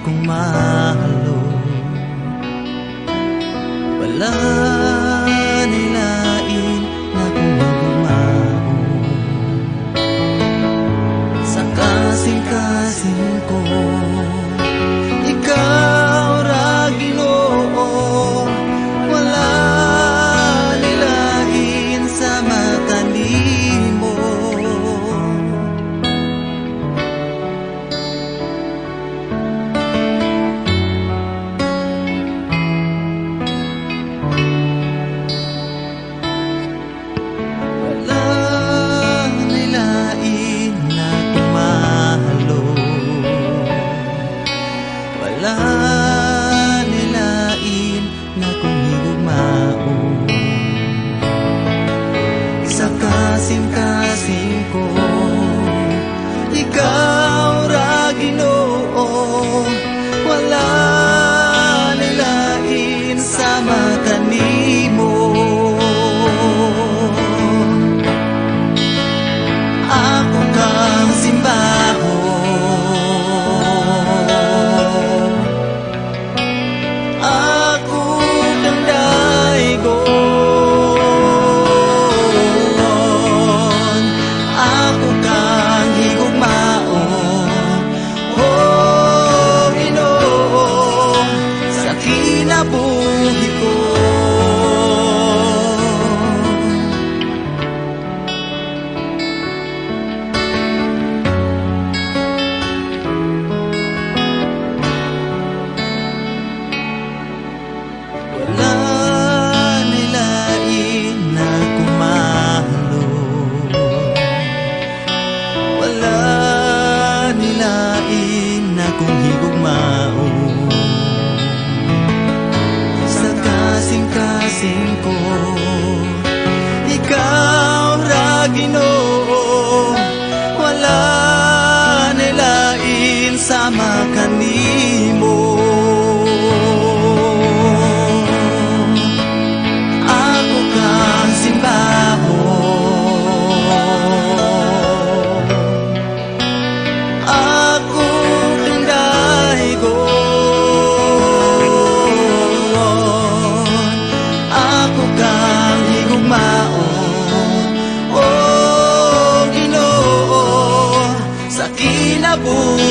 Akong mahalo. Wala nilain na kong higugmaon sa kasing-kasing ko. Ikaw ra, Ginoo. Wala nilain sa kanimo. Wala nilain na kumahalo. Wala nilain na kong higugmaon sa kasing-kasing ko. Ikaw ra, Ginoo. Wala nilain sama kanimo. Ako kang simbahon, ako kang daygon, ako kang higugmaon, oh Ginoo, sa kinabuhi ko. Wala nilain na kumahalo. Wala nilain na kong higugmaon sa kasing-kasing ko. Ikaw ra, Ginoo. Wala nilain sama kanimo. Ako kang simbahon, ako kang daygon, ako kang higugmaon, oh Ginoo, sa kinabuhi.